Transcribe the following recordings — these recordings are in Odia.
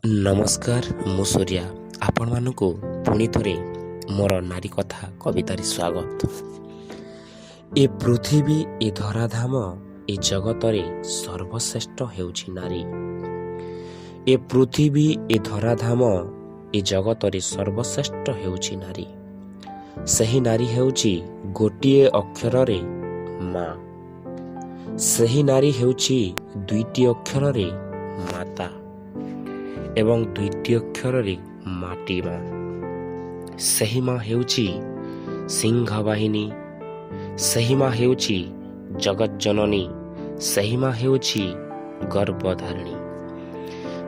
ନମସ୍କାର, ମୁଁ ସୂର୍ୟା। ଆପଣମାନଙ୍କୁ ପୁଣି ଥରେ ମୋର ନାରୀ କଥା କବିତାରେ ସ୍ୱାଗତ। ଏ ପୃଥିବୀ, ଏ ଧରାଧାମ, ଏ ଜଗତରେ ସର୍ବଶ୍ରେଷ୍ଠ ହେଉଛି ନାରୀ। ଏ ପୃଥିବୀ, ଏ ଧରାଧାମ, ଏ ଜଗତରେ ସର୍ବଶ୍ରେଷ୍ଠ ହେଉଛି ନାରୀ। ସେହି ନାରୀ ହେଉଛି ଗୋଟିଏ ଅକ୍ଷରରେ ମା। ସେହି ନାରୀ ହେଉଛି ଦୁଇଟି ଅକ୍ଷରରେ ମାତା ଏବଂ ଦୁଇଟି ଅକ୍ଷରରେ ମାଟି ମା। ସେହି ମା ହେଉଛି ସିଂହବାହିନୀ। ସେହି ମା ହେଉଛି ଜଗଜ୍ଜନନୀ। ସେହି ମା ହେଉଛି ଗର୍ଭଧାରିଣୀ।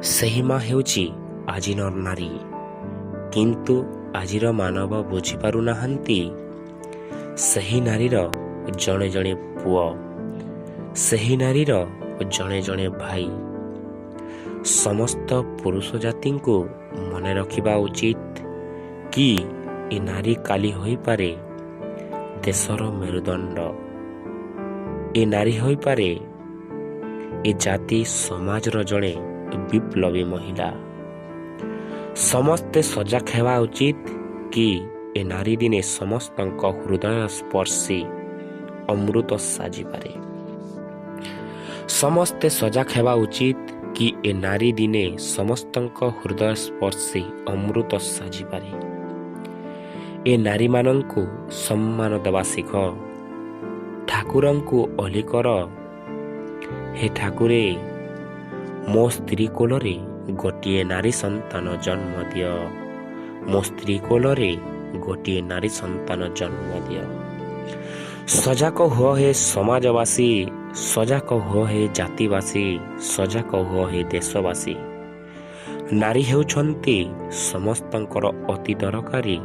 ସେହି ମା ହେଉଛି ଆଜିର ନାରୀ। କିନ୍ତୁ ଆଜିର ମାନବ ବୁଝିପାରୁନାହାନ୍ତି, ସେହି ନାରୀର ଜଣେ ଜଣେ ପୁଅ, ସେହି ନାରୀର ଜଣେ ଜଣେ ଭାଇ। ସମସ୍ତ ପୁରୁଷ ଜାତିଙ୍କୁ ମନେ ରଖିବା ଉଚିତ କି ଏ ନାରୀ କାଲି ହୋଇପାରେ ଦେଶର ମେରୁଦଣ୍ଡ। ଏ ନାରୀ ହୋଇପାରେ ଏ ଜାତି ସମାଜର ଜଣେ ବିପ୍ଳବୀ ମହିଳା। ସମସ୍ତେ ସଜାଗ ହେବା ଉଚିତ କି ଏ ନାରୀ ଦିନେ ସମସ୍ତଙ୍କ ହୃଦୟ ସ୍ପର୍ଶୀ ଅମୃତ ସାଜିପାରେ। ସମସ୍ତେ ସଜାଗ ହେବା ଉଚିତ କି ଏ ନାରୀ ଦିନେ ସମସ୍ତଙ୍କ ହୃଦୟ ସ୍ପର୍ଶୀ ଅମୃତ ସାଜିପାରେ। ଏ ନାରୀମାନଙ୍କୁ ସମ୍ମାନ ଦେବା ଶିଖ। ଠାକୁରଙ୍କୁ ଅଳି କର, "ହେ ଠାକୁରେ, ମୋ ସ୍ତ୍ରୀ କୋଳରେ ଗୋଟିଏ ନାରୀ ସନ୍ତାନ ଜନ୍ମ ଦିଅ। ମୋ ସ୍ତ୍ରୀ କୋଳରେ ଗୋଟିଏ ନାରୀ ସନ୍ତାନ ଜନ୍ମ ଦିଅ।" ସଜାଗ ହୁଅ ହେ ସମାଜବାସୀ, ସଜାଗ ହୁଅ ହେ ଜାତିବାସୀ, ସଜାଗ ହୁଅ ହେ ଦେଶବାସୀ। ନାରୀ ହେଉଛନ୍ତି ସମସ୍ତଙ୍କର ଅତି ଦରକାରୀ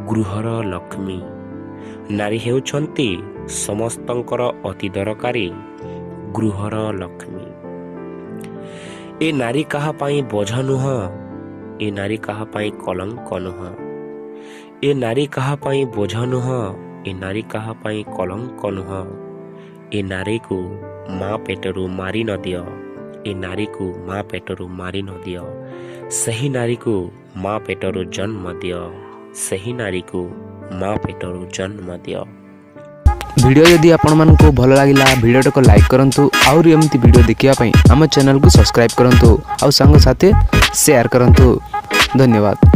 ଗୃହର ଲକ୍ଷ୍ମୀ। ନାରୀ ହେଉଛନ୍ତି ସମସ୍ତଙ୍କର ଅତି ଦରକାରୀ ଗୃହର ଲକ୍ଷ୍ମୀ। ଏ ନାରୀ କାହା ପାଇଁ ବୋଝ ନୁହଁ। ଏ ନାରୀ କାହା ପାଇଁ କଳଙ୍କ ନୁହଁ। ଏ ନାରୀ କାହା ପାଇଁ ବୋଝ ନୁହଁ। ଏ ନାରୀ କାହା ପାଇଁ କଳଙ୍କ ନୁହଁ। ଏ ନାରୀକୁ ମା ପେଟରୁ ମାରି ନ ଦିଅ। ଏ ନାରୀକୁ ମା ପେଟରୁ ମାରି ନ ଦିଅ। ସେହି ନାରୀକୁ ମା ପେଟରୁ ଜନ୍ମ ଦିଅ। ସେହି ନାରୀକୁ ମା ପେଟରୁ ଜନ୍ମ ଦିଅ। ଭିଡ଼ିଓ ଯଦି ଆପଣମାନଙ୍କୁ ଭଲ ଲାଗିଲା, ଭିଡ଼ିଓଟାକୁ ଲାଇକ୍ କରନ୍ତୁ। ଆହୁରି ଏମିତି ଭିଡ଼ିଓ ଦେଖିବା ପାଇଁ ଆମ ଚ୍ୟାନେଲକୁ ସବସ୍କ୍ରାଇବ୍ କରନ୍ତୁ ଆଉ ସାଙ୍ଗସାଥି ସେୟାର କରନ୍ତୁ। ଧନ୍ୟବାଦ।